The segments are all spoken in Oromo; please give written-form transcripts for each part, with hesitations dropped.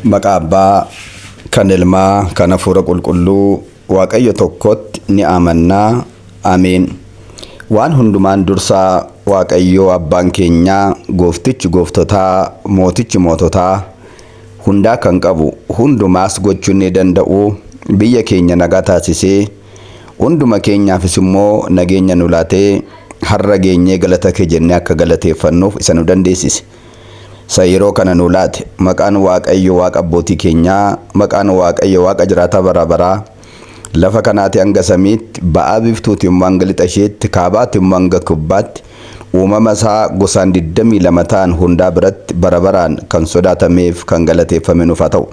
Maqaa Abbaa kan Ilmaa kan Hafuura Qulqulluu Waaqayyo tokkotti ni amannaa. Ameen. Waan hundumaan dursaa Waaqayyo Abbaan keenyaa gooftichi gooftotaa mootichi moototaa hundaa kan qabu hundumaas gochuu ni danda'u biyya keenya nagaa taasisee hunduma keenyaafis immoo nageenya nu laatee har'a geenyee galata kee jennee akka galateeffannuuf isa nu dandeessise. Isa yeroo kana nu laate maqaan Waaqayyo Waaqa abbootii keenyaa maqaan Waaqayyo Waaqa jiraataa bara baraa lafa kanaati hanga samiitti ba'aa biiftuuti immoo hanga lixa isheetti kaabaati immoo hanga kibbaatti uumama isaa gosaan 22 ta'an hundaa biratti bara baraan kan sodaatameef kan galateeffame nuuf haa ta'u.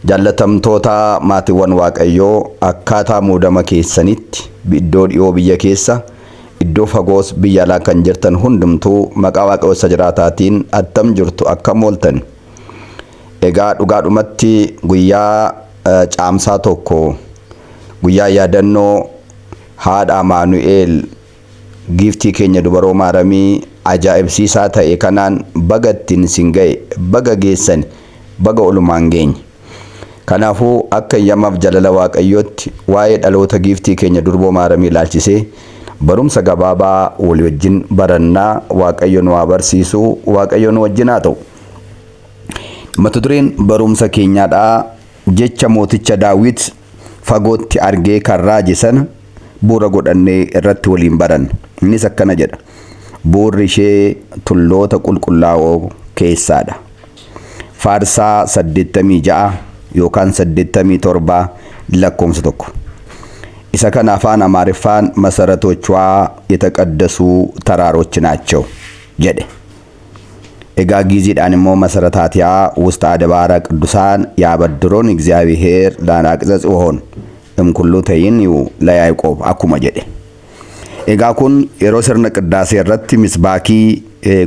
Jaallatamtoota maatiiwwan Waaqayyoo akkaataa muudama keessanitti iddoo dhiyoo biyya keessa iddoo fagoos biyya alaa kan jirtan hundumtuu maqaa Waaqayyoo isa jiraataatiin attam jirtu akkam ooltan. Egaa dhugaadhumatti guyyaa caamsaa 1 guyyaa yaadannoo haadha Amaanu'eel giiftii keenya dubaroo Maaramii ajaa'ibsiisaa ta'e kanaan baga ittiin isin ga'e baga geessani baga olumaan geenye. Kanaafuu akka eeyyamaaf jalala Waaqayyootti waa'ee dhaloota giiftii keenya durboo Maaramii ilaalchisee barumsa gabaabaa walii wajjin barannaa. Waaqayyo nu haa barsiisu, Waaqayyo nu wajjin haa ta'u. Mata dureen barumsa keenyaadhaa jecha mooticha Daawit fagootti argee kan raaje sana bu'uura godhannee irratti waliin baranna. Innis akkana jedha. Bu'uurri ishee tulloota qulqullaa'oo keessaadha. Faarsaa 86 yookaan 87 lakkoomsa 1. Isa kana afaan Amaariffaan መሰረቶቿ የተቀደሱ ተራሮች ናቸው jedhe. Egaa Giiziidhaan immoo መሰረታቲሃ ውስተ አድባረ ቅዱሳን ያበድሮን እግዚአብሔር ለአናቅጸ ጽዮን እምኩሉ ተይንዩ ለያዕቆብ akkuma jedhe. Egaa kun yeroo sirna qiddaasee irratti misbaakii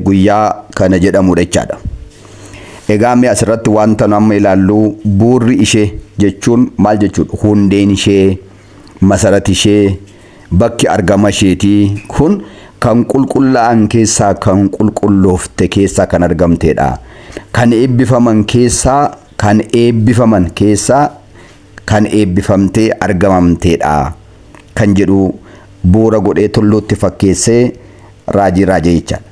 guyyaa kana jedhamudha jechaadha. Egaa mee asirratti wanta nu amma ilaallu bu'uurri ishee jechuun maal jechuudha? Hundeen ishee, masarati ishee, bakki argama isheetii kun kan qulqullaa'an keessaa kan qulqulloofte keessaa kan argamtedha. Kan eebbifaman keessaa kan eebbifaman keessaa kan eebbifamtee argamamtedha. Kan jedhu bu'uura godhee tulluutti fakkeessee raajii raajee jechaadha.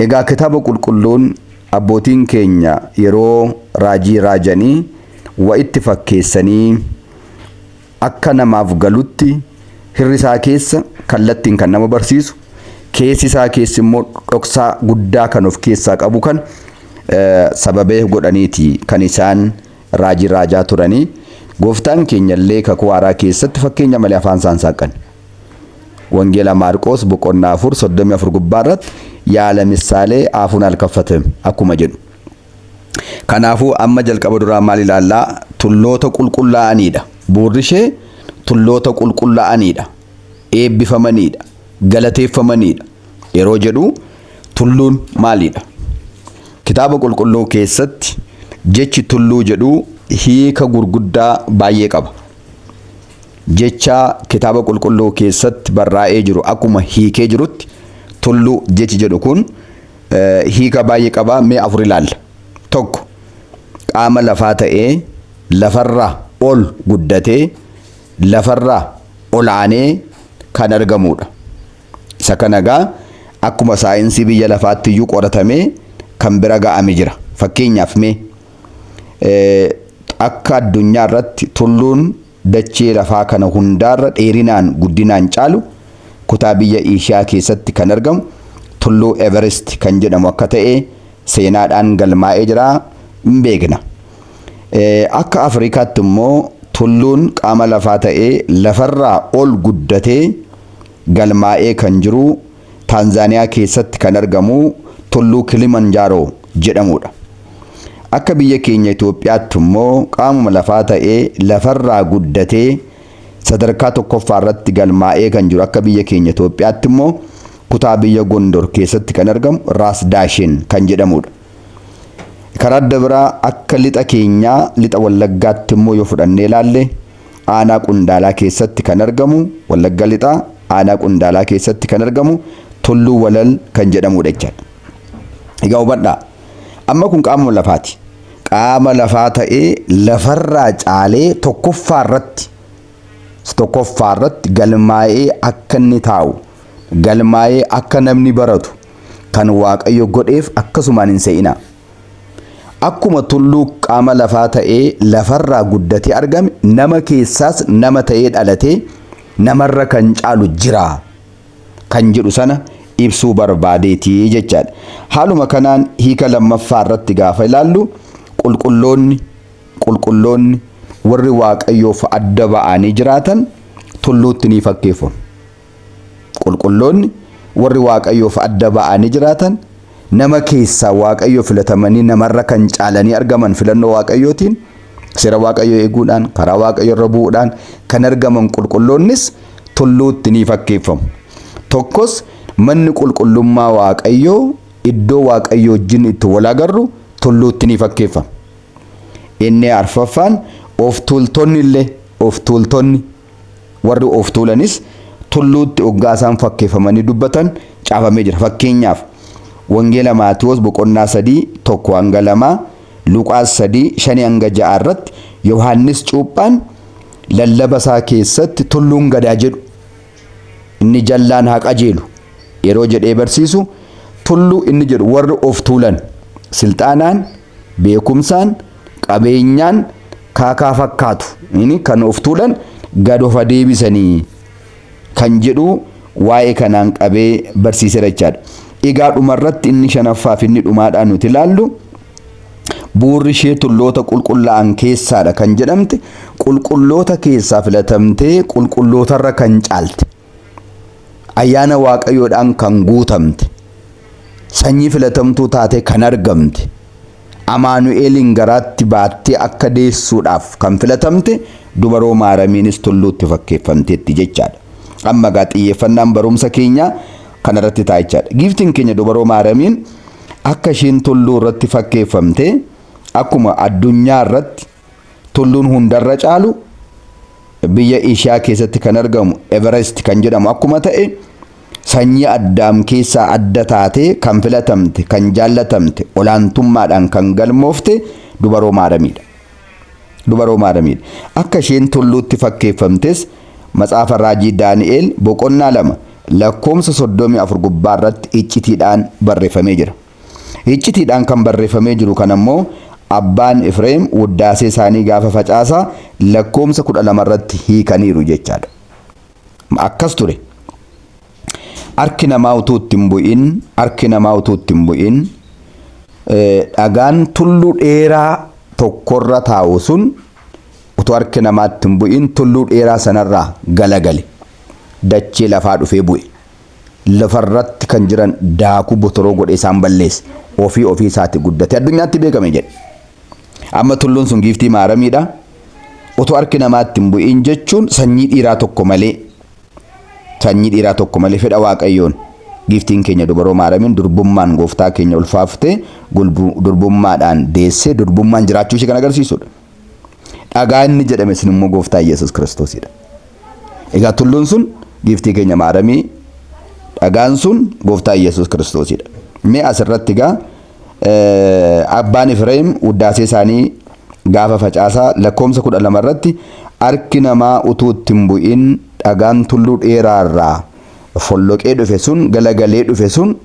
Egaa kitaaba qulqulluun abbootiin keenya yeroo raajii raajanii wa'itti fakkeessanii akka namaaf galutti hirrisaa keessa kallattiin kan nama barsiisu keessi isaa keessi immoo dhoksaa guddaa kan of keessaa qabu kan sababee godhaniiti kan isaan raajii raajaa turanii. Gooftaan keenya illee kakuu haaraa keessatti fakkeenya malee afaan isaan saaqan. Wangeela Maarqoos boqonnaa 4 34 gubbaa irratti ያለ ምሳሌ አፉን አልከፈተም akkuma jedhu. Kanaafuu amma jalqaba duraa maal ilaallaa? Tulloota qulqullaa'aniidha. Bu'uurri ishee tulloota qulqullaa'aniidha. Eebbifamaniidha. Galateeffamaniidha. Yeroo jedhu tulluun maalidha? Kitaaba qulqulluu keessatti jechi tulluu jedhu hiika gurguddaa baay'ee qaba. Jecha kitaaba qulqulluu keessatti barraa'ee jiru akkuma hiikee jirutti tulluu jechi jedhu kun hiika baay'ee qaba. Mee afur ilaalla. Tokko, qaama lafaa ta'ee lafarraa ol guddatee lafarraa ol aanee kan argamudha. Isa kana egaa akkuma saayinsii biyya lafaatti iyyuu qoratamee kan bira ga'ame jira. Fakkeenyaaf mee akka addunyaa irratti tulluun dachee lafaa kana hundaarra dheerinaan guddinaan caalu kutaa biyya Ishiyaa keessatti kan argamu tulluu Everest kan jedhamu akka ta'e seenaadhaan galmaa'ee jira hin beekna. Akka Afrikaatti immoo tulluun qaama lafaa ta'ee lafarraa ol guddatee galmaa'ee kan jiru Taanzaaniyaa keessatti kan argamu tulluu Kilimanjaaroo jedhamudha. Akka biyya keenya Itoophiyaatti immoo qaamuma lafaa ta'ee lafarraa guddatee sadarkaa tokkoffaa irratti galmaa'ee kan jiru akka biyya keenya Itoophiyaatti immoo kutaa biyya Gondor keessatti kan argamu Raas Daashen kan jedhamudha. Karaa adda biraa akka lixa keenyaa lixa Wallaggaatti immoo yoo fudhannee ilaalle aanaa Qundaalaa keessatti kan argamu Wallagga lixaa aanaa Qundaalaa keessatti kan argamu Tulluu Walal kan jedhamudha jechaadha. Egaa hubadhaa. Amma kun qaamuma lafaati. Qaama lafaa ta'ee lafarraa caalee tokkoffaa irratti galmaa'ee akka inni taa'u, galmaa'ee akka namni baratu kan Waaqayyo godheef akkasumaan hin se'inaa. Akkuma tulluu qaama lafaa ta'ee lafarraa guddatee argame, nama keessaas nama ta'ee dhalatee namarra kan caalu jira kan jedhu sana ibsuu barbaadeeti jechaadha. Haaluma kanaan hiika lammaffaa irratti gaafa ilaallu, qulqulloonni warri Waaqayyoof adda ba'anii jiraatan tulluutti ni fakkeeffamu. Qulqulloonni warri Waaqayyoof adda ba'anii jiraatan, nama keessaa Waaqayyoo filatamanii namarra kan caalanii argaman, filannoo Waaqayyootiin, seera Waaqayyoo eeguudhaan, karaa Waaqayyoo irra bu'uudhaan kan argaman qulqulloonnis tulluutti ni fakkeeffamu. Tokkos manni qulqullummaa Waaqayyoo, iddoo Waaqayyoo wajjin itti wal agarru, tulluutti ni fakkeeffama. Inni arfaffaan, of tuultonni illee, of tuultonni warri of tuulanis tulluutti hoggaa isaan fakkeeffamanii dubbatan caafamee jira. Fakkeenyaaf, Wangeela Maatiyoos boqonnaa 3 1 hanga 2, Luqaas 3:5 hanga 6 irratti Yohaannis Cuuphaan lallaba isaa keessatti tulluun gadaa jedhu, inni jallaan haa qajeelu yeroo jedhee barsiisu, tulluu inni jedhu warri of tuulan silxaanaan, beekumsaan, qabeenyaan kaakaa fakkaatu inni kan of tuulan gad of deebisanii kan jedhu waa'ee kanaan qabee barsiiseera jechaadha. Egaa dhumarratti inni shanaffaa fi inni dhumaadhaan nuti ilaallu, buurri ishee tulloota qulqullaa'an keessaadha kan jedhamte, qulqulloota keessaa filatamtee qulqullootarra kan caalte, ayyaana Waaqayyoodhaan kan guutamte, sanyii filatamtuu taate kan argamte, Amaanu'eelin garaatti baattee akka deessuudhaaf kan filatamte dubaroo Maaramiinis tulluutti fakkeeffamteetti jechaadha. Amma egaa xiyyeeffannaan barumsa keenyaa kanarratti ta'a jechaadha. Giiftiin keenya dubaroo Maaramiin akka isheen tulluu irratti fakkeeffamte, akkuma addunyaa irratti tulluun hundarra caalu biyya Ishiyaa keessatti kan argamu Everest kan jedhamu akkuma ta'e, sanyii Addaam keessaa adda taatee kan filatamte, kan jaallatamte, olaantummaadhaan kan galmoofte dubaroo Maaramiidha. Dubaroo Maaramiidha. Akka isheen tulluutti fakkeeffamtes Matsaafa Raajii Daani'el boqonnaa 2 lakkoomsa 34 gubbaa irratti iccitiidhaan barreeffamee jira. Iccitiidhaan kan barreeffamee jiru kan ammoo abbaan Ifreem wuddaasee isaanii gaafa facaasaa lakkoomsa 12 irratti hiikaniiru jechaadha. Akkas ture. Harki namaa utuu itti hin bu'in, harki namaa utuu itti hin bu'in, dhagaan tulluu dheeraa tokkorra taa'u sun utuu harki namaa itti hin bu'in tulluu dheeraa sanarraa galagale. Dachee lafaa dhufee bu'e. Lafarratti kan jiran daakuu botoroo godhee isaan balleesse. Ofii ofii isaatti guddate addunyaatti beekame jedhe. Amma tulluun sun giiftii Maaramiidha. Utuu harki namaa itti hin bu'in jechuun sanyii dhiiraa tokko malee, sanyii dhiiraa tokko malee, fedha Waaqayyoon giiftiin keenya dubaroo Maaramiin durbummaan gooftaa keenya ulfaaftee, durbummaadhaan deessee, durbummaan jiraachuu ishee kan agarsiisudha. Dhagaa inni jedhame sun immoo gooftaa Yesuus Kiristoosidha. Egaa tulluun sun giiftii keenya Maaramii, dhagaan sun gooftaa Yesuus Kiristoosidha. Mee asirratti egaa abbaan Ifreem wuddaasee isaanii gaafa facaasaa lakkoomsa 12 irratti harki namaa utuu itti hin bu'in dhagaan tulluu dheeraarraa folloqee dhufe sun, galagalee dhufe sun,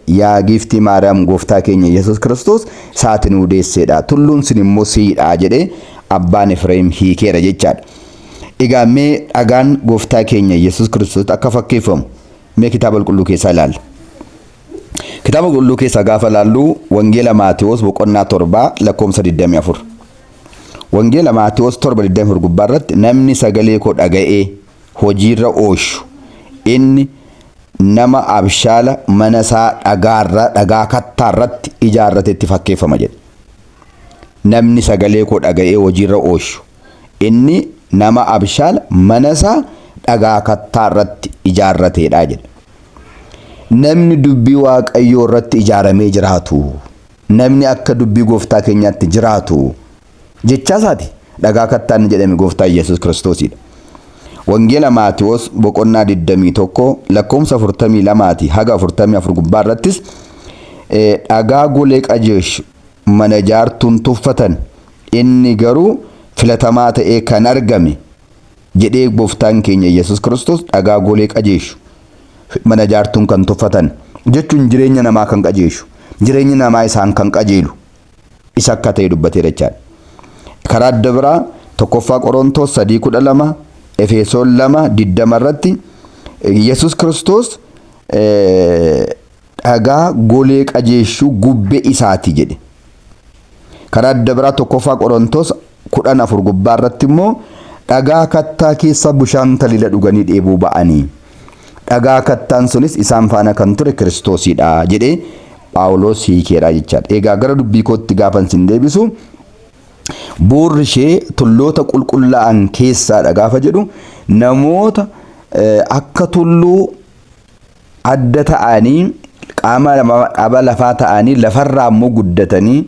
yaa giiftii Maariyaam, gooftaa keenya Yesuus Kiristoos isaati nuu deesseedha. Tulluun sun immoo siidha jedhee abbaan Efreem hiikeera jechaadha. Egaa mee dhagaan gooftaa keenya Yesuus Kiristoos akka fakkeeffamu mee kitaaba qulqulluu keessaa ilaalla. Kitaaba qulqulluu keessaa gaafa ilaallu, Wangeela Maatewos boqonnaa 7 lakkoomsa 24. Wangeela Maatewos 7:24 gubbaa irratti, "Namni sagalee koo dhaga'ee hojiirra ooshu, inni nama abshaala mana isaa dhagaarra, dhagaa kattaa irratti ijaarratetti fakkeeffama" jedhe. Namni sagalee koo dhaga'ee hojiirra ooshu, inni nama abshaala mana isaa dhagaa kattaa irratti ijaarrateedha jedhe. Namni dubbii Waaqayyoo irratti ijaaramee jiraatu, namni akka dubbii gooftaa keenyaatti jiraatu jechaa isaati. Dhagaa kattaa inni jedhame gooftaa Yesuus Kiristoosidha. Wangeela Maatiwoos boqonnaa 21 lakkoomsa 42 haga 44 gubbaa irrattis dhagaa golee qajeeshu mana ijaartuun tuffatan inni garuu filatamaa ta'ee kan argame jedhee gooftaan keenya Yesuus Kiristoos dhagaa golee qajeeshu mana ijaartuun kan tuffatan jechuun jireenya namaa kan qajeeshu jireenya namaa isaan kan qajeelu isa akka ta'e dubbateera jechaadha. Karaa adda biraa tokkoffaa Qorontoos 3:12, Efesoon 2:20 irratti Yesuus Kiristoos dhagaa golee qajeeshuu gubbee isaati jedhe. Karaa adda biraa tokkoffaa Qorontoos 14 gubbaa irratti immoo dhagaa kattaa keessa bishaan taliila dhuganii dheebuu ba'anii. Dhagaa kattaan sunis isaan faana kan ture Kiristoosidha jedhee Phaawulos hiikeera jechaadha. Egaa gara dubbii kootti gaafan sin deebisu, buurri ishee tulloota qulqullaa'an keessaadha gaafa jedhu, namoota akka tulluu adda ta'anii, qaama dhaba lafaa ta'anii, lafarraa immoo guddatanii,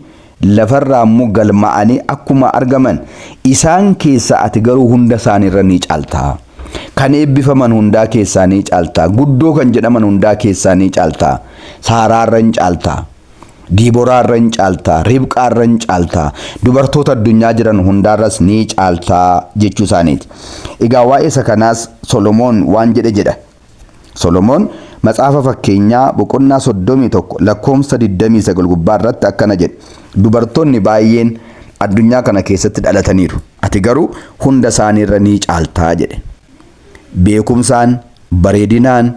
lafarraa immoo galma'anii akkuma argaman, isaan keessa ati garuu hunda isaaniirra ni caalta. Kan eebbifaman hundaa keessaa ni caalta. Guddoo kan jedhaman hundaa keessaa ni caalta. Saaraarra hin caalta. Diiboraarra hin caalta. Ribqaarra hin caalta. Dubartoota addunyaa jiran hundaarras ni caalta jechuu isaaniiti. Egaa waa'ee isa kanaas Solomoon waan jedhe jedha. Solomoon Matsaafa Fakkeenyaa boqonnaa 31 lakkoomsa 29 gubbaa irratti akkana jedhe. Dubartoonni baay'een addunyaa kana keessatti dhalataniiru. Ati garuu hunda isaaniirra ni caaltaa jedhe. Beekumsaan, bareedinaan,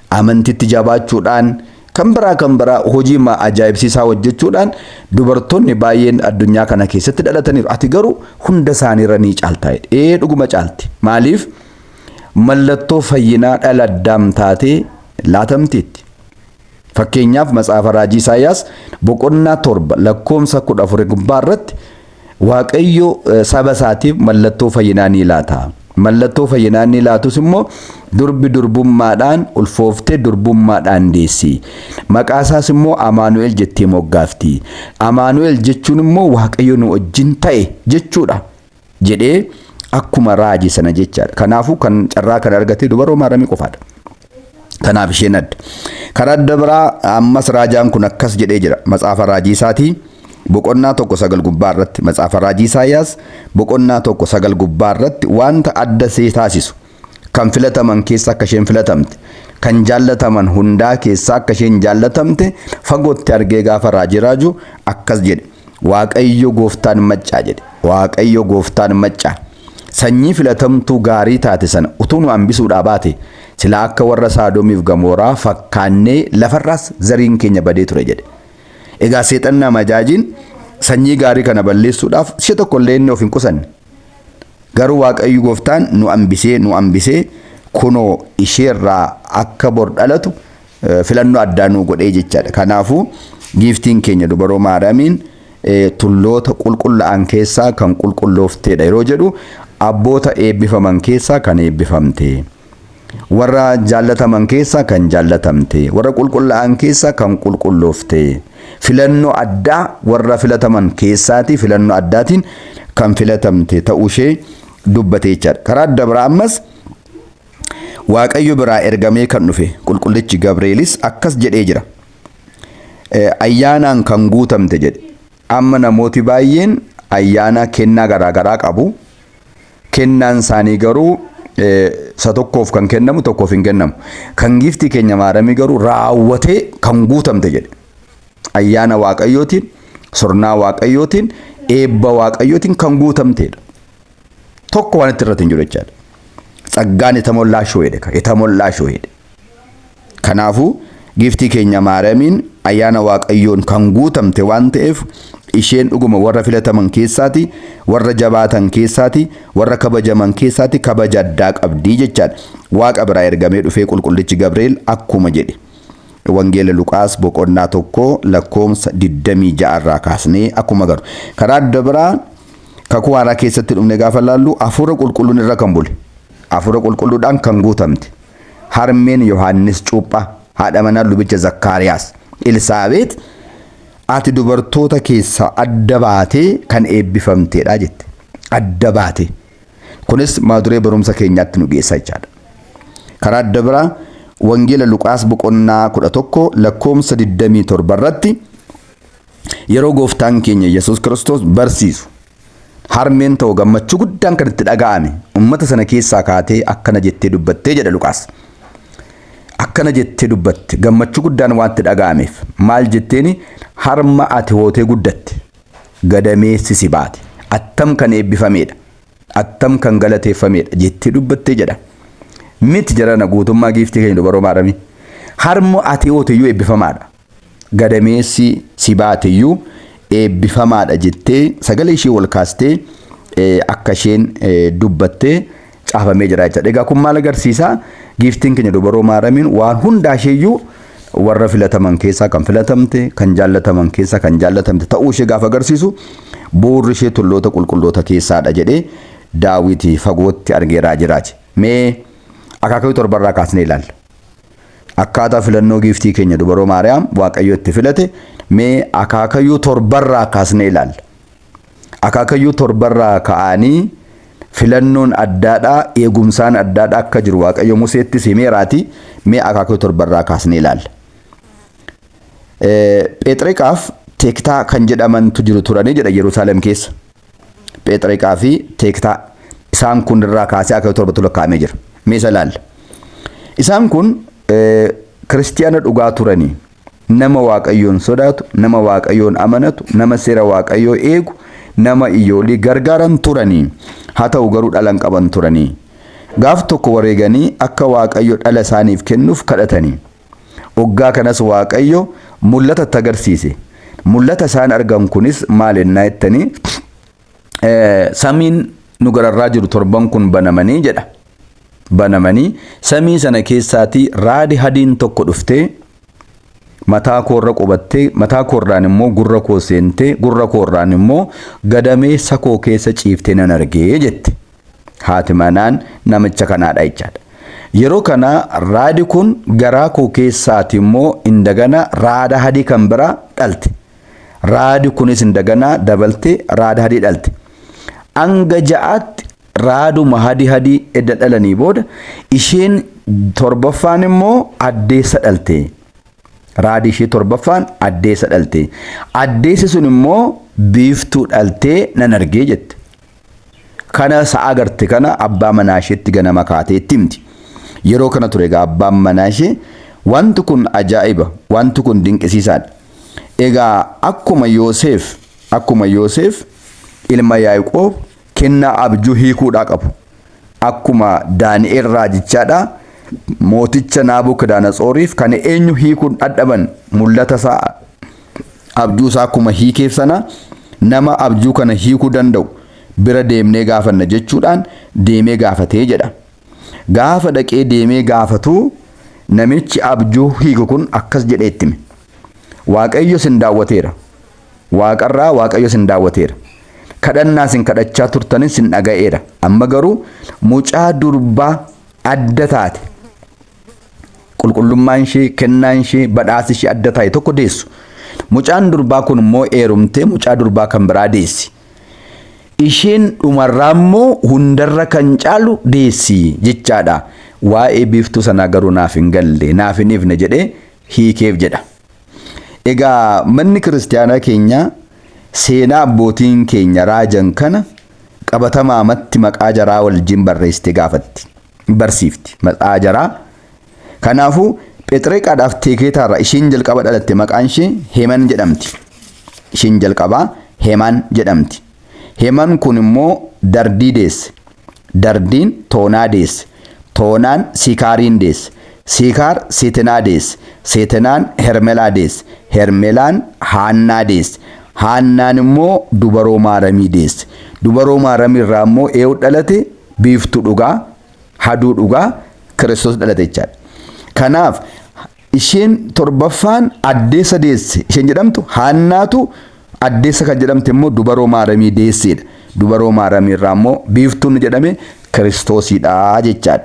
amantitti jabaachuudhaan, kan biraa kan biraa hojii ajaa'ibsiisaa hojjechuudhaan dubartoonni baay'een addunyaa kana keessatti dhalataniiru. Ati garuu hunda isaaniirra ni caaltaa jedhe. Ee, dhuguma caalti. Maaliif? Mallattoo fayyinaa dhala Addaam taatee laatamteetti. Fakkeenyaaf Matsaafa Raajii Isaayyaas boqonnaa 7 lakkoomsa 14 gubbaa irratti Waaqayyo saba isaatiif mallattoo fayyinaa ni laata. Mallattoo fayyinaa inni laatus immoo durbi durbummaadhaan ulfooftee durbummaadhaan deessi. Maqaa isaas immoo Amaanu'el jettee moggaafti. Amaanu'el jechuun immoo Waaqayyo nu wajjin ta'e jechuudha jedhee akkuma raaji sana jechaadha. Kanaafuu kan carraa kana argate dubaroo Maaramii qofaadha. Kanaaf isheen adda. Karaa adda biraa ammas raajaan kun akkas jedhee jira. Matsaafa raajii isaatii boqonnaa 1:9 gubbaa irratti, Matsaafa raajii Isaayyaas boqonnaa 1:9 gubbaa irratti, wanta adda ishee taasisu, kan filataman keessa akka isheen filatamte, kan jaallataman hundaa keessaa akka isheen jaallatamte fagootti argee gaafa raajii raaju akkas jedhe. Waaqayyo gooftaan maccaa jedhe. Waaqayyo gooftaan maccaa sanyii filatamtuu gaarii taate sana utuu nu hambisuudhaa baate, silaa akka warra Saadomiif Gamooraa fakkaannee lafarraas zariin keenya badee ture jedhe. Egaa seexanni amajaajiin sanyii gaarii kana balleessuudhaaf ishee tokko illee inni of hin qusanne. Garuu Waaqayyo gooftaan nu hambisee, nu hambisee, kunoo isheerraa akka bor dhalatu filannoo addaa nuu godhee jechaadha. Kanaafuu giiftiin keenya dubaroo Maariyaamiin tulloota qulqullaa'an keessaa kan qulqulloofteedha yeroo jedhu, abboota eebbifaman keessaa kan eebbifamte, warra jaallataman keessaa kan jaallatamte, warra qulqullaa'an keessaa kan qulqulloofte, filannoo addaa warra filataman keessaatii filannoo addaatiin kan filatamte ta'uu ishee dubbate jechaadha. Karaa adda biraa ammas Waaqayyo biraa ergamee kan dhufe qulqullichi Gabreelis akkas jedhee jira. Ayyaanaan kan guutamte jedhe. Amma namooti baay'een ayyaana kennaa garaagaraa qabu. Kennaan isaanii garuu isa tokkoof kan kennamu tokkoof hin kennamu. Kan giiftii keenya Maaramii garuu raawwatee kan guutamte jedhe. Ayyaana Waaqayyootiin, sirnaa Waaqayyootiin, eebba Waaqayyootiin kan guutamtedha. Tokko waan itti irratti hin jiru jechaadha. Tsaggaan itamollaa shoo'edha. Itamollaa shoo'edha. Kanaafuu giiftii keenya Maariyaamiin ayyaana Waaqayyoon kan guutamte waan ta'eef, isheen dhuguma warra filataman keessaati, warra jabaatan keessaati, warra kabajaman keessaati kabaja addaa qabdii jechaadha. Waaqa biraa ergamee dhufee qulqullichi Gabri'eel akkuma jedhe. Wangeela Luqaas boqonnaa 1 lakkoomsa 26 irraa kaasnee akkuma garu. Karaa adda biraa kakuu haaraa keessatti dhufne gaafa laallu, hafuura qulqulluun irra kan bule, hafuura qulqulluudhaan kan guutamte harmeen Yohaannis Cuuphaa, haadha manaa lubicha Zakkaariyaas Elsaabeet, ati dubartoota keessaa adda baatee kan eebbifamteedha jette. Adda baatee. Kunis maaduree barumsa keenyaatti nu geessa jechaadha. Karaa adda biraa Wangeela Luqaas boqonnaa 11 lakkoomsa 27 irratti Yeroo gooftaan keenya Yesuus Kiristoos barsiisu harmeen ta'u gammachuu guddaan kan itti dhaga'ame uummata sana keessaa kaatee akkana jettee dubbattee jedha Luqaas. Akkana jettee dubbatte gammachuu guddaan waan itti dhaga'ameef maal jetteeni harma ati hootee guddatte gadameessi si baate attam kan eebbifameedha attam kan galateeffameedha jettee dubbattee jedha. Miti jarana guutummaa giiftii keenya dubaroo maaramii harma ati hoote iyyuu eebbifamaadha. Gadameessi si baate iyyuu eebbifamaadha jettee sagalee ishee ol kaastee akka isheen dubbattee caafamee jira jechuudha. Egaa kun maal agarsiisa? Giiftiin keenya dubaroo maaramiin waan hundaa isheeyyuu warra filataman keessaa kan filatamte, kan jaallataman keessaa kan jaallatamte ta'uu ishee gaafa agarsiisu bu'uurri ishee tulloota qulqulloota keessaadha jedhee Daawiti fagootti argeeraa jiraati. Mee akaakayyuu torbarraa kaasnee ilaalla. Akkaataa filannoo giiftii keenya dubaroo Maariyaam Waaqayyo itti filate mee akaakayyuu torbarraa kaasnee ilaalla. Akaakayyuu torbarraa ka'anii filannoon addaadhaa eegumsaan addaadhaa akka jiru Waaqayyo Museettis himeeraati mee akaakayyuu torbarraa kaasnee ilaalla. Pheexreqaaf Teektaa kan jedhamantu jiru turanii jedha Yerusaalem keessa. Pheexreqaa fi Teektaa isaan kun irraa kaasee akaakayyuu torbatu lakkaa'amee jira. Mee isa ilaalla. Isaan kun kiristiyaana dhugaa turanii nama Waaqayyoon sodaatu, nama Waaqayyoon amanatu, nama seera Waaqayyoo eegu, nama iyyoolii gargaaran turanii haa ta'u garuu dhala hin qaban turanii. Gaaf tokko wareeganii akka Waaqayyo dhala isaaniif kennuuf kadhatanii. Oggaa kanas Waaqayyo mul'ata itti agarsiise. Mul'ata isaan argan kunis maal ennaa jettanii samiin nu gararraa jiru torban kun banamanii jedha. Banamanii samii sana keessaatii raadi hadiin tokko dhuftee mataa koorra qubattee mataa koorraan immoo gurra koo seentee gurra koorraan immoo gadameessa koo keessa ciiftee nan argee jette. Haati manaan namicha kanaadha jechaadha. Yeroo kana raadi kun garaa koo keessaati immoo indagana raada hadii kan biraa dhalte. Raadi kunis indaganaa dabaltee raada hadii dhalte. Hanga ja'aatti raaduma hadii hadii edda dhalanii booda isheen torbaffaan immoo addeessa dhalte. Raadi ishee torbaffaan addeessa dhalte. Addeessi sun immoo biiftuu dhaltee nan argee jette. Kana sa'a agarte kana abbaa manaa isheetti ganama kaatee itti himti. Yeroo kana ture egaa abbaan manaa ishee wanti kun ajaa'iba, wanti kun dinqisiisaadha. Egaa akkuma Yooseef akkuma Yooseef ilma Yaaqoob kennaa abjuu hiikuudhaa qabu. Akkuma Daani'el raajichaadhaa mooticha Naabukadanatsoriif kan eenyu hiikuun dhadhaban mul'ata isaa abjuu isaa akkuma hiikeef sana nama abjuu kana hiikuu danda'u bira deemnee gaafanna jechuudhaan deemee gaafatee jedha. Gaafa dhaqee deemee gaafatu namichi abjuu hiiku kun akkas jedhee itti hime. Waaqayyo sin daawwateera. Waaqarraa Waaqayyo sin daawwateera. Kadhannaa sin kadhachaa turtanis sin dhaga'eera. Amma garuu mucaa durbaa adda taate qulqullummaan ishee, kennaan ishee, badhaasi ishee adda ta'e tokko deessu. Mucaan durbaa kun immoo eerumtee mucaa durbaa kan biraa deessi. Isheen dhumarraa immoo hundarra kan caalu deessi jechaadha. Waa'ee biiftuu sanaa garuu naaf hin galle, naaf hin ifne jedhee hiikeef jedha. Egaa manni kiristiyaanaa keenya seenaa abbootiin keenya raajan kana qabatamaamatti maqaa jaraa wajjin barreessitee gaafatti. Barsiifti maqaa jaraa. Kanaafuu Phexreqaadhaaf Teekeetaarraa isheen jalqaba dhalatte maqaan ishee Heman jedhamti. Isheen jalqabaa Heman jedhamti. Heman kun immoo Dardii deesse. Dardiin Toonaa deesse. Toonaan Siikaariin deesse. Siikaar Seetenaa deesse. Seetenaan Hermelaa deesse. Hermelaan Haannaa deesse. Haannaan immoo dubaroo Maaramii deesse. Dubaroo Maaramii irraa immoo eenyu dhalate? Biiftuu dhugaa, haduu dhugaa Kiristoos dhalate jechaadha. Kanaaf isheen torbaffaan addeessa deesse isheen jedhamtu Haannaatu addeessa kan jedhamte immoo dubaroo Maaramii deesseedha. Dubaroo Maaramii irraa immoo biiftuun jedhame Kiristoosidha jechaadha.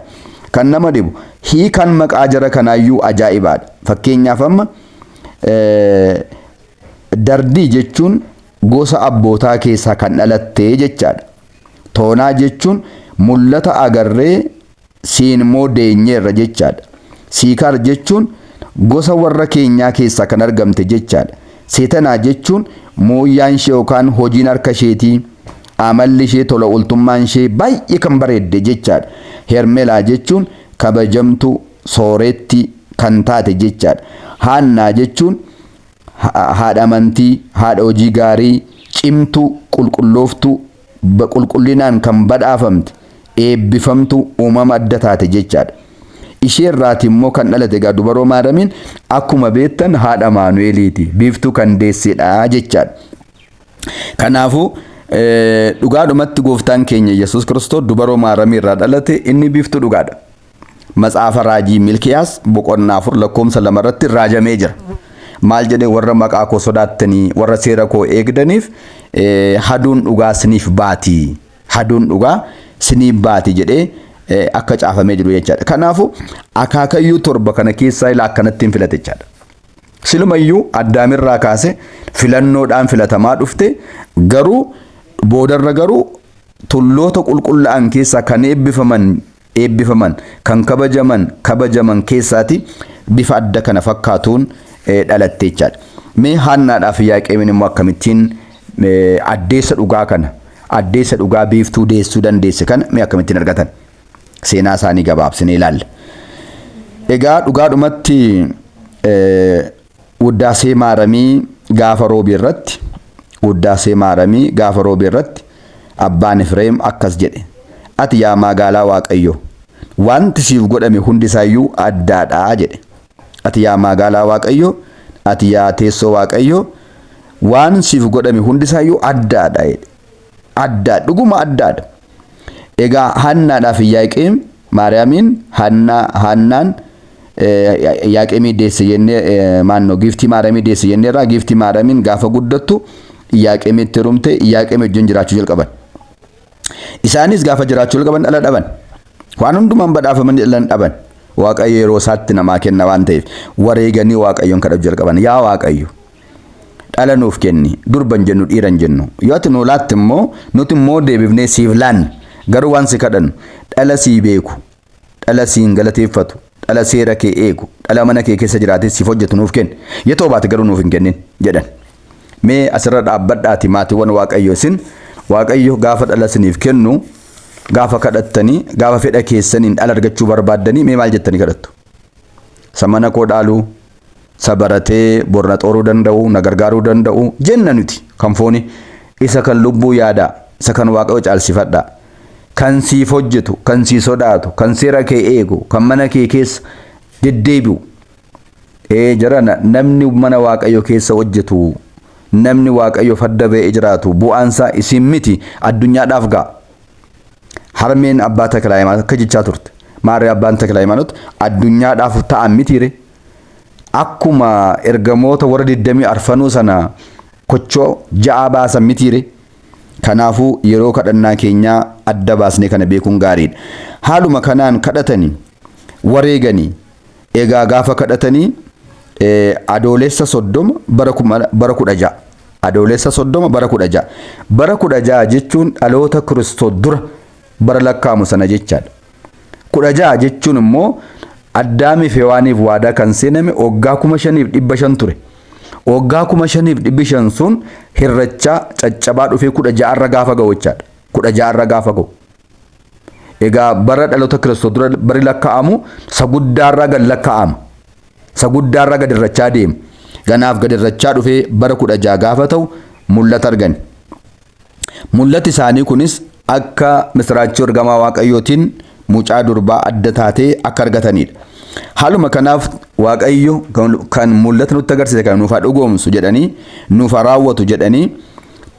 Kan nama dhibu hiikan maqaa jara kanaayyuu ajaa'ibaadha. Fakkeenyaaf amma dardii jechuun gosa abbootaa keessaa kan dhalatte jechaadha. Toonaa jechuun mul'ata agarree siin immoo deenyeerra jechaadha. Siikaar jechuun gosa warra keenyaa keessaa kan argamte jechaadha. Seetanaa jechuun mooyyaan ishee yookaan hojiin harka isheetii, amalli ishee, tola ooltummaan ishee baay'ee kan bareedde jechaadha. Hermelaa jechuun kabajamtuu, sooretti kan taate jechaadha. Haannaa jechuun haadha amantii, haadha hojii gaarii, cimtuu, qulqullooftuu, qulqullinaan kan badhaafamte, eebbifamtuu, uumama adda taate jechaadha. Ishee irraati immoo kan dhalate egaa dubaroo Maaramiin akkuma beektan haadha Maanu'eeliiti. Biiftuu kan deessedha jechaadha. Kanaafuu dhugaadhumatti gooftaan keenya Yesuus Kiristoos dubaroo Maaramii irraa dhalate, inni biiftuu dhugaadha. Matsaafa raajii Milkiyaas boqonnaa 4 lakkoomsa 2 irratti raajamee jira. Maal jedhee? Warra maqaa koo sodaattanii, warra seera koo eegdaniif haduun dhugaa siniif baati. Haduun dhugaa siniif baati jedhee akka caafamee jiru jechaadha. Kanaafuu akaakayyuu 7 kana keessaa ilaa akkanattiin filate jechaadha. Silumayyuu Addaamirraa kaase filannoodhaan filatamaa dhufte, garuu boodarra garuu tulloota qulqullaa'an keessaa kan eebbifaman eebbifaman, kan kabajaman kabajaman keessaati bifa adda kana fakkaatuun dhalatte jechaadha. Mee Haannaadhaaf Yaaqeemiin immoo akkamittiin addeessa dhugaa kana, addeessa dhugaa biiftuu deessuu dandeesse kana mee akkamittiin argatan? Seenaa isaanii gabaabsinee ilaalla. Egaa dhugaadhumatti Wuddaasee Maaramii gaafa roobii irratti, Wuddaasee Maaramii gaafa roobii irratti abbaan Efreem akkas jedhe. Ati yaa maagaalaa Waaqayyo, wanti siif godhame hundi isaayyuu addaadha jedhe. Ati yaa maagaalaa Waaqayyo, ati yaa teessoo Waaqayyo, waan siif godhame hundi isaayyuu addaadha jedhe. Addaa, dhuguma addaadha. Egaa Hannaadhaaf Iyyaaqeem Maariyaamiin Hannaa Hannaan Iyyaaqeemii deesse jennee, maannoo giiftii Maariyaamii deesse jenneerraa. Giiftii Maariyaamiin gaafa guddattu Iyyaaqeemitti heerumte, Iyyaaqeemii wajjin jiraachuu jalqaban. Isaanis gaafa jiraachuu jalqaban dhala dhaban. Waan hundumaan badhaafamanii dhala dhaban. Waaqayyo yeroo isaatti namaa kenna waan ta'eef wareeganii Waaqayyoon kadhachuu jalqaban. Yaa Waaqayyo, dhala nuuf kenni, durban jennu, dhiiran jennu, yoo ati nuu laatte immoo nuti immoo deebifnee siif laanna, garuu waan si kadhannu dhala sii beeku, dhala siin galateeffatu, dhala seera kee eegu, dhala mana kee keessa jiraatee siif hojjetu nuuf kenni, yoo ta'u baate garuu nuuf hin kennin jedhan. Mee asirra dhaabbadhaati, maatiiwwan Waaqayyo, isin Waaqayyo gaafa dhala isiniif kennu, gaafa kadhattanii, gaafa fedha keessaniin dhala argachuu barbaaddanii, mee maal jettanii kadhattu? Isa mana koo dhaaluu, isa baratee bor na xooruu danda'u, na gargaaruu danda'u jenna nuti kan fooni. Isa kan lubbuu yaadaa, isa kan Waaqayyo caalsifadhaa. Kan siif hojjetu, kan sii sodaatu, kan seera kee eegu, kan mana kee keessa deddeebi'u. Ee jarana, namni mana Waaqayyo keessa hojjetu, namni Waaqayyo fadda ba'ee jiraatu bu'aansaa isin miti, addunyaadhaaf ga'a. Harmeen abbaa Taklaa Hayimaanot akka jechaa turte. Maarree abbaan Taklaa Hayimaanot addunyaadhaaf ta'an mitiire? Akkuma ergamoota warra 24 sana kochoo 6 baasan mitiire? Kanaafuu yeroo kadhannaa keenyaa adda baasnee kana beekuun gaariidha. Haaluma kanaan kadhatanii wareeganii, egaa gaafa kadhatanii Adoolessa 30 bara 16, Adoolessa 30 bara 16, bara 16 jechuun dhaloota Kiristoos dura bara lakkaa'amu sana jechaadha. 16 jechuun immoo Addaamiif Hewaaniif waadaa kan seename waggaa 5500 ture. Waggaa 5500 sun hirrachaa caccabaa dhufee 16 irra gaafa ga'u jechaadha. 16 irra gaafa ga'u. Egaa bara dhaloota Kiristoos dura bari lakkaa'amu isa guddaarraa gad lakkaa'ama. Isa guddaarraa gad irrachaa deema. Ganaaf gad irrachaa dhufee bara 16 gaafa ta'u mul'ata argan. Mul'ati isaanii kunis akka misiraachoo ergamaa Waaqayyootiin mucaa durbaa adda taatee akka argatanidha. Haaluma kanaaf Waaqayyo kan mul'ata nutti agarsiise kana nuuf haa dhugoomsu jedhanii, nuuf haa raawwatu jedhanii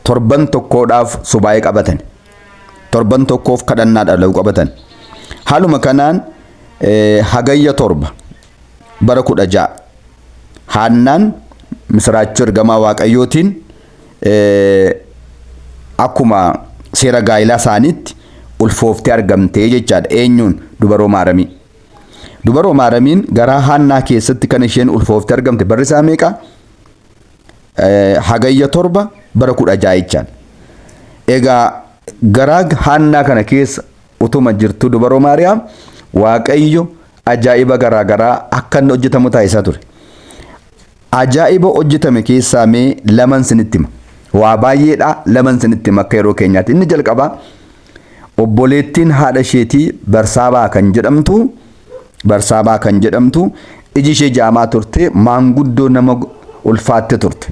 torban tokkoodhaaf subaa'ee qabatan. Torban tokkoof kadhannaadhaaf laguu qabatan. Haaluma kanaan Hagayya 7 bara 16 Haannaan misiraachoo ergamaa Waaqayyootiin akkuma seera gaa'ilaa isaaniitti ulfooftee argamtee jechaadha. Eenyuun? Dubaroo Maaramii. Dubaroo Maaramiin garaa Haannaa keessatti kan isheen ulfooftee argamte barri isaa meeqa? Hagayya 7 bara 16 jechaan. Egaa garaa Haannaa kana keessa utuma jirtu dubaroo Maariyaam Waaqayyo ajaa'iba garaa garaa akka inni hojjetamu taasisaa ture. Ajaa'iba hojjetame keessaa mee laman sinitti hima. Waa baay'eedha laman sinitti hima akka yeroo keenyaatti. Inni jalqabaa obboleettiin haadha isheetii Barsaabaa kan jedhamtu Barsaabaa kan jedhamtu iji ishee jaamaa turte maanguddoo nama ulfaatte turte.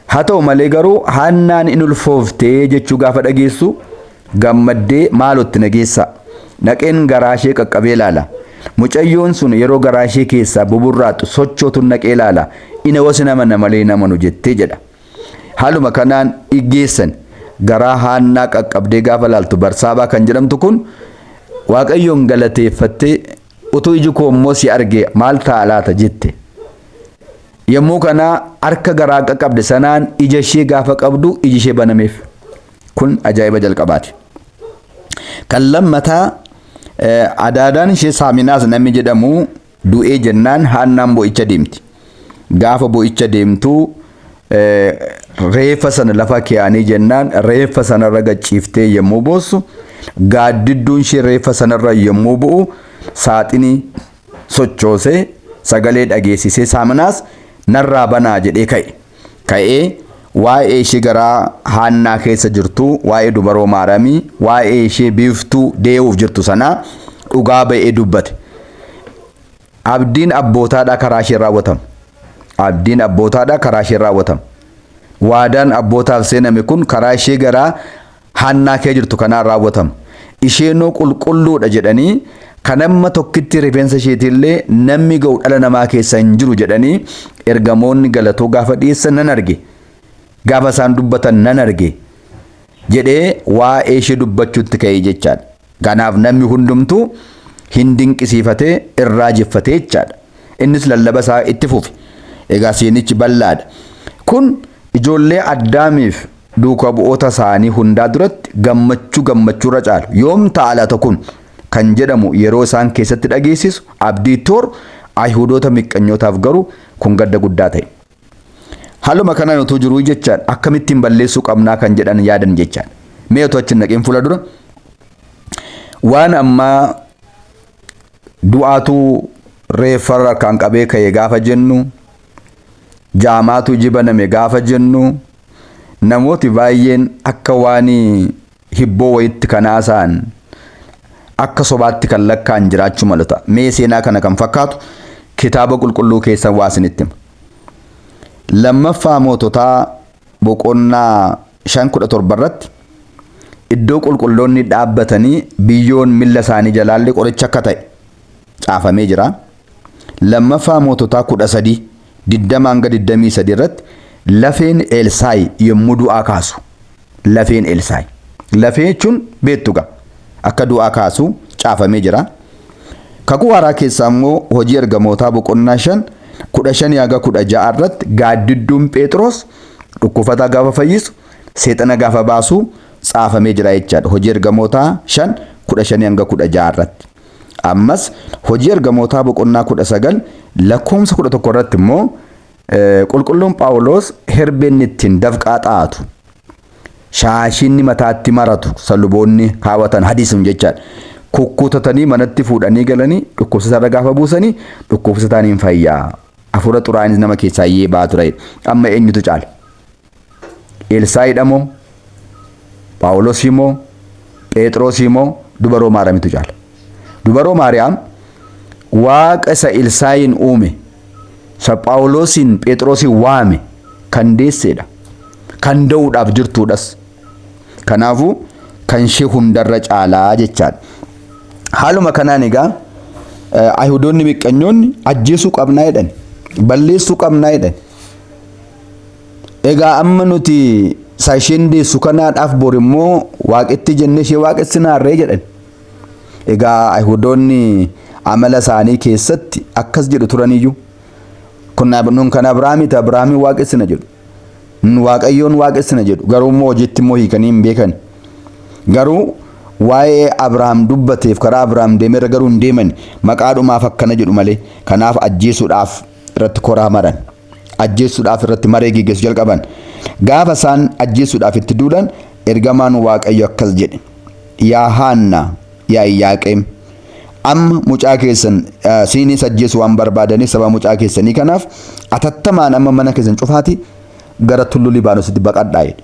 Haa ta'u malee garuu Haannaan in ulfooftee jechuu gaafa dhageessu gammaddee maalootti na geessaa. Naqeen garaa ishee qaqqabee ilaala. Mucayyoon sun yeroo garaa ishee keessaa buburraaqxu sochootun naqee ilaala. Ina wasi nama na malee hin amanu jettee jedha. Haaluma kanaan geessan garaa Haannaa qaqqabdee gaafa ilaaltu Barsaabaa kan jedhamtu kun Waaqayyoon galateeffattee utuu iji koo immoo si arge maal ta'a laata jette. Yommuu kana harka garaa qaqqabde sanaan ija ishee gaafa qabdu iji ishee banameef. Kun ajaa'iba jalqabaati. Kan lammataa adaadaan ishee Saaminaas namni jedhamu du'ee jennaan Haannaan bo'icha deemti. Gaafa bo'icha deemtu reeffa sana lafa keeyanii jennaan reeffa sanarra gacciiftee yommuu boossu gaaddidduun ishee reeffa sanarra yommuu bu'u saaxinii sochoosee sagalee dhageessisee Saaminaas narraa banaa jedhee ka'e. Ka'ee waa'ee ishee garaa Haannaa keessa jirtu, waa'ee dubaroo Maaramii, waa'ee ishee biiftuu dee'uuf jirtu sanaa dhugaa ba'ee dubbate. Abdiin abbootaadhaa karaa ishee raawwatama. Abdiin abbootaadhaa karaa ishee raawwatama. Waadaan abbootaaf seename kun karaa ishee garaa Haannaa kee jirtu kanaan raawwatama. Isheenoo qulqulluudha jedhanii kan amma tokkitti rifeensa isheetiillee namni ga'u dhala namaa keessa hin jiru jedhanii ergamoonni galatoo gaafa dhiyeessan nan arge. Gaafa isaan dubbatan nan arge jedhee waa'ee ishee dubbachuutti ka'e jechaadha. Kanaaf namni hundumtuu hin dinqisiifatee irraa jeffatee jechaadha. Innis lallaba isaa itti fufe. Egaa seenichi bal'aadha. Kun ijoollee Addaamiif duuka bu'oota isaanii hundaa duratti gammachuu gammachuurra caalu. Yoom ta'a laata kun kan jedhamu yeroo isaan keessatti dhageessisu abdii toor Ayihudoota miqqanyootaaf garuu kun gadda guddaa ta'e. Haaluma kanaan utuu jiruu jechaan akkamittiin balleessuu qabnaa kan jedhan yaadan jechaan. Mee utuu achi hin dhaqin fuula dura waan ammaa du'aatu reeffa harkaan qabee ka'e gaafa jennu jaamaatu iji baname gaafa jennu namooti baay'een akka waan hibboo wayitti kan haasa'an akka sobaatti kan lakkaa'an jiraachuu malu ta'a. Mee seenaa kana kan fakkaatu kitaaba qulqulluu keessan waa isinitti hima. Lammaffaa moototaa boqonnaa 5:17 irratti iddoo qulqulloonni dhaabbatanii biyyoon milla isaanii jalaallee qoricha akka ta'e caafamee jira. Lammaffaa moototaa 13 20 hanga 23 irratti lafeen Elsaayi yommuu du'aa kaasu lafeen Elsaayi. Lafee jechuun beektu gaa akka du'aa kaasu caafamee jira. Kakuu haaraa keessaa immoo hojii ergamootaa boqonnaa 5 15 haga 16 irratti gaaddidduun Phexros dhukkufataa gaafa fayyisu seexana gaafa baasu caafamee jira jechaadha. Hojii ergamootaa 5 15 hanga 16 irratti. Ammas hojii ergamootaa boqonnaa 19 lakkoofsa 11 irratti immoo qulqulluun Phaawulos herbeen ittiin dafqaa xaa'atu shaashinni mataatti maratu saluboonni kaawwatan hadiisuun jechaadha. Kukkutatanii manatti fuudhanii galanii dhukkubsataa irra gaafa buusanii dhukkubsataan hin fayyaa. Hafuura xuraa'aanis nama keessaa iyyee ba'aa ture. Amma eenyutu caala? Elsaayidha moo? Phaawulosii moo? Phexrosii moo? Dubaroo Maariyaamitu caala? Dubaroo Maariyaam Waaqa isa Elsaayiin uume, isa Phaawulosiin Phexrosiin waame kan deesseedha. Kan da'uudhaaf jirtuudhas. Kanaafuu kan ishee hundarra caalaa jechaadha. Haaluma kanaan egaa Ayihudoonni miqqanyoonni ajjeesuu qabnaa jedhan, balleessuu qabnaa jedhan. Egaa amma nuti isa isheen deessu kanaadhaaf bor immoo waaqitti jennee ishee waaqessinaarree jedhan. Egaa Ayihudoonni amala isaanii keessatti akkas jedhu turaniyyuu. Kun nun kan Abrahaamiti Abrahaamiin waaqessina jedhu. Nun Waaqayyoon waaqessina jedhu. Garuu immoo hojiitti immoo hiikanii hin beekan. Garuu waa'ee Abrahaam dubbateef karaa Abrahaam deemerra garuu hin deeman. Maqaadhumaaf akkana jedhu malee. Kanaaf ajjeesuudhaaf irratti koraa maran. Ajjeesuudhaaf irratti maree geggeessu jalqaban. Gaafa isaan ajjeesuudhaaf itti duulan ergamaan Waaqayyo akkas jedhe. Yaa Haannaa, yaa Iyyaaqeem, Amma mucaa keessan siiniis ajjeesu waan barbaadaniif saba mucaa keessanii kanaaf atattamaan amma mana keessan cufaati gara tulluu Libaanositti baqadhaa jedhe.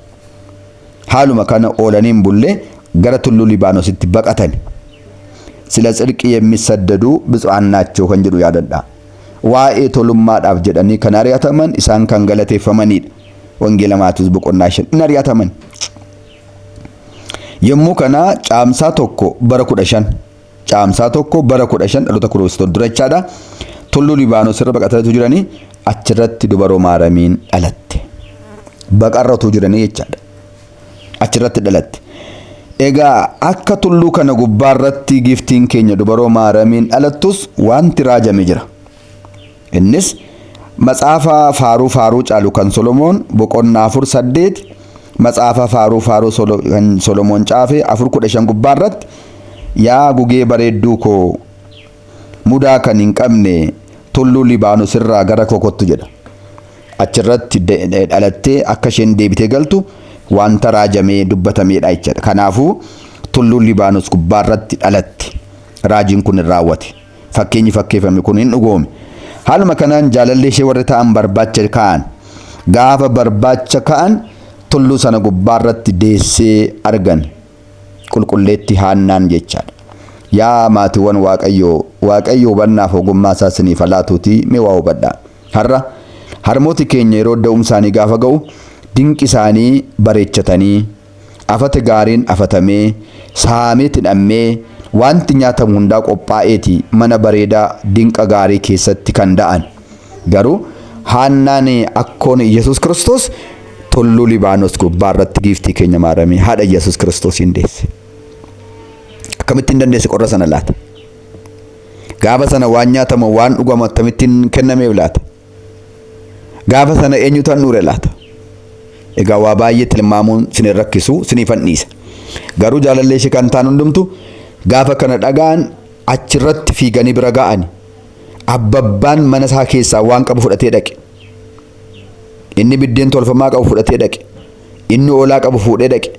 Haaluma kana oolanii hin bullee gara tulluu Libaanositti baqatani. ስለ ጽድቅ የሚሰደዱ ብፁዓን ናቸው kan jedhu yaadadhaa. Waa'ee tolummaadhaaf jedhanii kan ari'ataman isaan kan galateeffamanidha. Wangeela Maatiyoos boqonnaa 5 in ari'ataman. Yommuu kana caamsaa 1 bara 15 caamsaa 1 bara 15 dhaloota Kiristoos dura jechaadha. Tulluu Libaanos irra baqatanii jiranii achirratti dubaroo Maaramiin dhalatte. Baqarra utuu jiranii jechaadha. Achirratti dhalatte. Egaa akka tulluu kana gubbaarratti giiftiin keenya dubaroo Maaramiin dhalattus wanti raajame jira. Innis matsaafa faaruu faaruu caalu kan Solomoon boqonnaa 4 8 matsaafa faaruu faaruu kan Solomoon caafe 4 15 gubbaarratti yaa gugee bareedduu koo mudaa kan hin qabne tulluu Libaanos irraa gara koo kottu jedha. Achirratti dhalattee akka isheen deebitee galtu wanta raajamee dubbatameedha jechaadha. Kanaafuu tulluun Libaanos gubbaarratti dhalatte. Raajiin kun hin raawwate. Fakkeenyi fakkeeffame kun hin dhugoome. Haaluma kanaan jaalallee ishee warri ta'an barbaacha ka'an. Gaafa barbaacha ka'an tulluu sana gubbaarratti deessee argan. Qulqulleetti Haannaan jechaadha. Yaa maatiiwwan Waaqayyoo, Waaqayyo hubannaaf ogummaa isaa isiniif haa laatuutii mee waa hubadhaa. Har'a harmooti keenya yeroo da'umsaanii gaafa ga'u dinqi isaanii bareechatanii afata gaariin afatamee saamee tidhammee wanti nyaatamu hundaa qophaa'eeti mana bareedaa dinqa gaarii keessatti kan da'an. Garuu Haannaan akkoon Yesuus Kiristoos tulluu Libaanos gubbaarratti giiftii keenya Maaramii haadha Yesuus Kiristoos hin deesse. Akkamittiin dandeesse qorra sana laata? Gaafa sana waan nyaatamu waan dhugamu akkamittiin kennameef laata? Gaafa sana eenyutu handhuure laata? Egaa waa baay'ee tilmaamuun sin rakkisu siniifan dhiisa. Garuu jaalallee ishee kan ta'an hundumtu gaafa kana dhaga'an achirratti fiiganii bira ga'ani. Abbabbaan mana isaa keessaa waan qabu fudhatee dhaqe. Inni biddeen tolfamaa qabu fudhatee dhaqe. Inni oolaa qabu fuudhee dhaqe.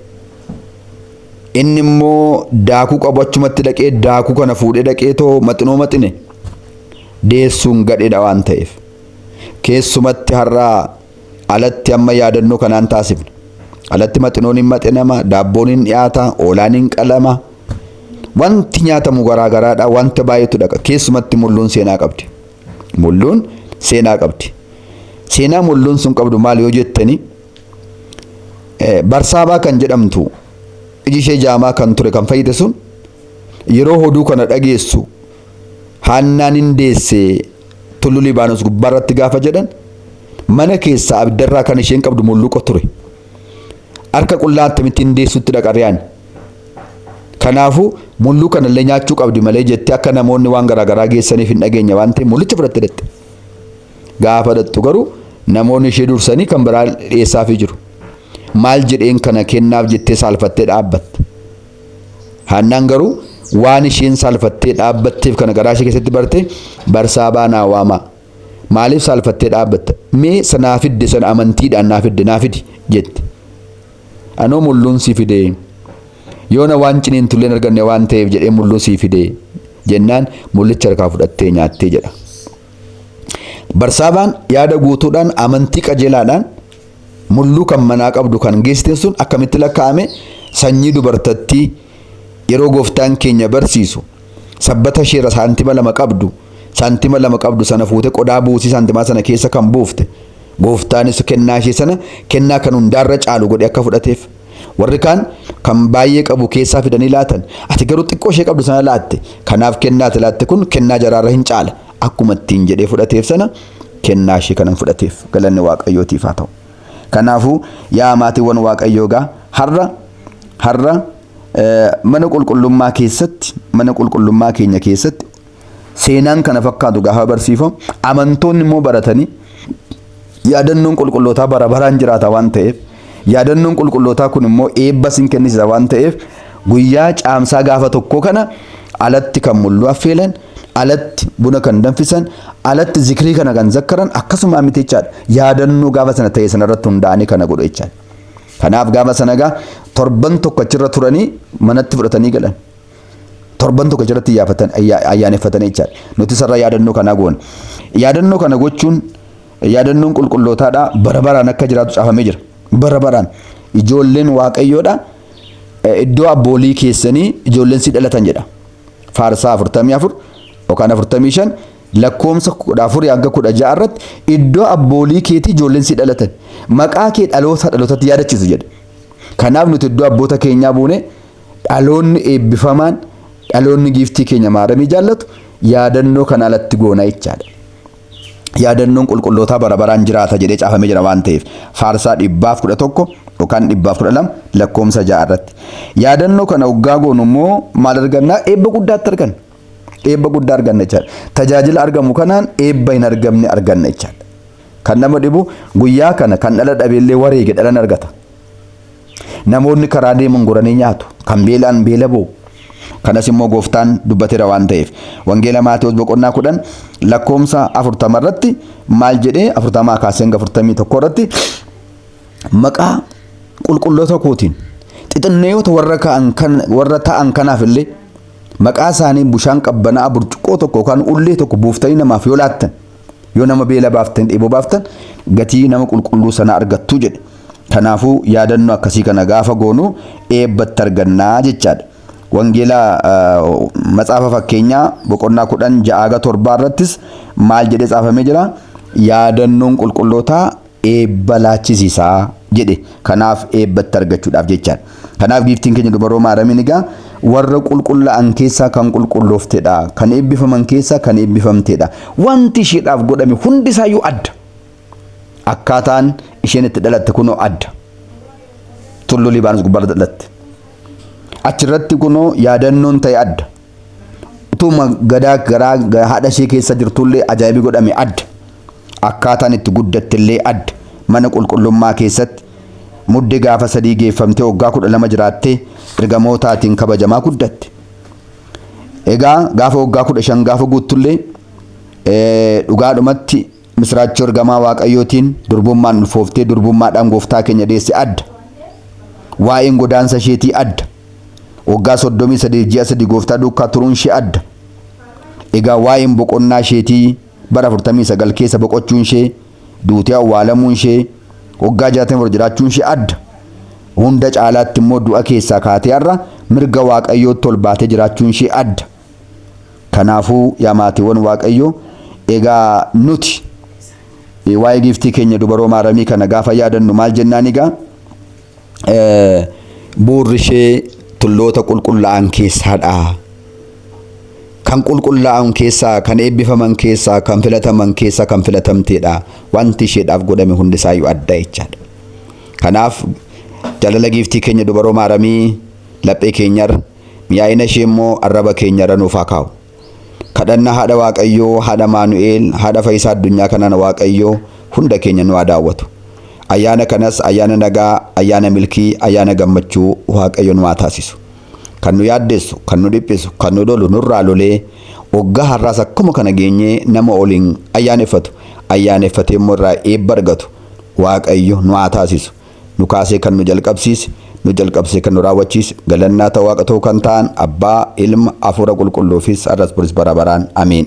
Inni immoo daakuu qabu achumatti dhaqee daakuu kana fuudhee dhaqee too maxinoo maxine deessuun gadheedha waan ta'eef. Keessumatti har'aa alatti amma yaadannoo kanaan taasifna. Alatti maxinoon hin maxinama, daabboon hin dhiyaata, oolaan hin qalama. Wanti nyaatamu garaa garaadha, wanta baay'eetu dhaqa. Keessumatti mulluun seenaa qabdi. Mulluun seenaa qabdi. Seenaa mulluun sun qabdu maal yoo jettani, Barsaabaa kan jedhamtu iji ishee jaamaa kan ture kan fayyite sun yeroo hoduu kana dhageessu Haannaan hin deesse tulluu Libaanos gubbaarratti gaafa jedhan mana keessaa abiddarraa kan isheen qabdu mulluqa ture. Harka qullaa akkamittiin deessutti dhaqariyaan. Kanaafuu mulluu kanallee nyaachuu qabdi malee jettee akka namoonni waan garaagaraa geessaniif hin dhageenye waan ta'eef mullicha fudhatte dhaqxe. Gaafa dhaqxu garuu namoonni ishee dursanii kan biraa dhiyeessaafii jiru. Maal jedheen kana kennaaf jettee saalfattee dhaabbatte. Haannaan garuu waan isheen saalfattee dhaabbatteef kana garaa ishee keessatti barte Barsaabaa naa waamaa. Maaliif saalfattee dhaabbatta? Mee sana naa fidde sana amantiidhaan naa fidde naa fidi jette. Anoo mulluun si fide. Yoona waan ciniintullee hin arganne waan ta'eef jedhee mulluu sii fide jennaan mullicha harkaa fudhattee nyaattee jedha. Barsaabaan yaada guutuudhaan amantii qajeelaadhaan mulluu kan manaa qabdu kan geessite sun akkamitti lakkaa'ame sanyii dubartattii yeroo gooftaan keenya barsiisu sabbata isheerra saantima 2 qabdu saantima 2 qabdu sana fuute qodaa buusii saantimaa sana keessa kan buufte gooftaanis kennaa ishee sana kennaa kan hundaarra caalu godhe akka fudhateef warri kaan kan baay'ee qabu keessaa fidanii laatan ati garuu xiqqoo ishee qabdu sana laatte kanaaf kennaa ati laatte kun kennaa jaraarra hin caala akkuma ittiin jedhee fudhateef sana kennaa ishee kanan fudhateef galanni Waaqayyootiif haa ta'u. Kanaafuu yaa maatiiwwan Waaqayyoo gaa har'a mana qulqullummaa keessatti mana qulqullummaa keenya keessatti seenaan kana fakkaatu gaafa barsiifamu amantoonni immoo baratanii yaadannoon qulqullootaa bara baraan jiraata waan ta'eef yaadannoon qulqullootaa kun immoo eebba sin kennisiisa waan ta'eef guyyaa caamsaa gaafa tokko kana alatti kan mulluu affeelan alatti buna kan danfisan alatti zikrii kana kan zakkaran akkasuma miti jechaadha. Yaadannoo gaafa sana ta'e sanarratti hundaa'anii kana godhu jechaadha. Kanaaf gaafa sana gaa torban tokko achirra turanii manatti fudhatanii galan. Torban tokko jalatti iyyaafatan ayyaaneffatan jechaadha. Nuti sarara yaadannoo kanaa goona. Yaadannoo kana gochuun yaadannoon qulqullootaadha bara baraan akka jiraatu caafamee jira. Bara baraan ijoolleen Waaqayyoodha iddoo abboolii keessanii ijoolleen si dhalatan jedha. Faarsaa 44 yookaan 45 lakkoomsa 14 hanga 16 irratti iddoo abboolii keetii ijoolleen si dhalatan maqaa kee dhaloota dhalootatti yaadachiisu jedha. Kanaaf nuti iddoo abboota keenyaa buune dhaloonni eebbifamaan dhaloonni giiftii keenya Maaramii jaallatu yaadannoo kana alatti goona jechaadha. Yaadannoon qulqullootaa bara baraan jiraata jedhee caafamee jira waan ta'eef faarsaa 111 yookaan 112 lakkoomsa 6 irratti. Yaadannoo kana hoggaa goonu immoo maal argannaa? Eebba guddaatti arganna. Eebba guddaa arganna jechaadha. Tajaajila argamu kanaan eebba hin argamne arganna jechaadha. Kan nama dhibu guyyaa kana kan dhala dhabeellee wareege dhalan argata. Namoonni karaa deeman goranii nyaatu. Kan beela'an beela boo'u. Kanas immoo gooftaan dubbateera waan ta'eef. Wangeela Maatewos boqonnaa 10 lakkoomsa 40 irratti maal jedhee 40 kaasee hanga 41 irratti maqaa qulqulloota kootiin xixinneeyota warra ka'an kan warra ta'an kanaaf illee maqaa isaanii bushaan qabbanaa'aa burcuqqoo tokko yookaan ullee tokko buuftanii namaaf yoo laattan yoo nama beela baaftan dheeboo baaftan gatii nama qulqulluu sana argattu jedhe. Kanaafuu yaadannoo akkasii kana gaafa goonu eebbatti argannaa jechaadha. Wangeela matsaafa fakkeenyaa boqonnaa 10 6 7 irrattis maal jedhee caafamee jira? Yaadannoon qulqullootaa eebba laachisiisaa jedhe. Kanaaf eebbatti argachuudhaaf jechaadha. Kanaaf giiftiin keenya dubaroo Maaramiin egaa warra qulqullaa'an keessaa kan qulqullooftedha. Kan eebbifaman keessaa kan eebbifamtedha. Wanti isheedhaaf godhame hundisaayyuu adda. Akkaataan isheen itti dhalatte kunoo adda. Tulluu Libaanoos gubbaarra dhalatte. Achirratti kunoo yaadannoon ta'e adda. Utuma gadaa garaa haadha ishee keessa jirtullee ajaa'ibi godhame adda. Akkaataan itti guddattellee adda. Mana qulqullummaa keessatti mudde gaafa 3 geeffamtee waggaa 12 jiraattee ergamootaatiin kabajamaa guddatte. Egaa gaafa waggaa 15 gaafa guuttullee dhugaadhumatti misiraachoo ergamaa Waaqayyootiin durbummaan ulfooftee durbummaadhaan gooftaa keenya deesse adda. Waa'een godaansa isheetii adda. Waggaa 33 ji'a 3 gooftaa duukaa turuun ishee adda. Egaa waa'een boqonnaa isheetii bara 49 keessa boqochuun ishee, duutee awwaalamuun ishee, waggaa 64 jiraachuun ishee adda. Hunda caalaatti immoo du'a keessaa kaatee har'a mirga Waaqayyootti ol baatee jiraachuun ishee adda. Kanaafuu yaa maatiiwwan Waaqayyoo egaa nuti waa'ee giiftii keenya dubaroo Maaramii kana gaafa yaadannu maal jennaan egaa buurri ishee tulloota qulqullaa'an keessaadha. Kan qulqullaa'an keessaa, kan eebbifaman keessaa, kan filataman keessaa kan filatamteedha. Wanti isheedhaaf godhame hundisaayyuu adda jechaadha. Kanaaf jaalala giiftii keenya dubaroo Maaramii laphee keenyarra mi'aayina ishee immoo arraba keenyarra nuuf haa kaa'u. Kadhannaa haadha Waaqayyoo, haadha Maanu'eel, haadha Fayyisaa addunyaa kanaan Waaqayyoo hunda keenya nu haa daawwatu. Ayyaana kanas ayyaana nagaa, ayyaana milkii, ayyaana gammachuu Waaqayyo nu haa taasisu. Kan nu yaaddessu, kan nu dhiphisu, kan nu lolu nurraa lolee waggaa har'aas akkuma kana geenyee nama oliin ayyaaneffatu, ayyaaneffatee immoo irraa eebba argatu Waaqayyo nu haa taasisu. Nu kaasee kan nu jalqabsiise, nu jalqabsee kan nu raawwachiise, galannaa ta'u Waaqa ta'uu kan ta'an Abbaa, Ilma, Hafuura Qulqulluufis har'as boris bara baraan. Ameen.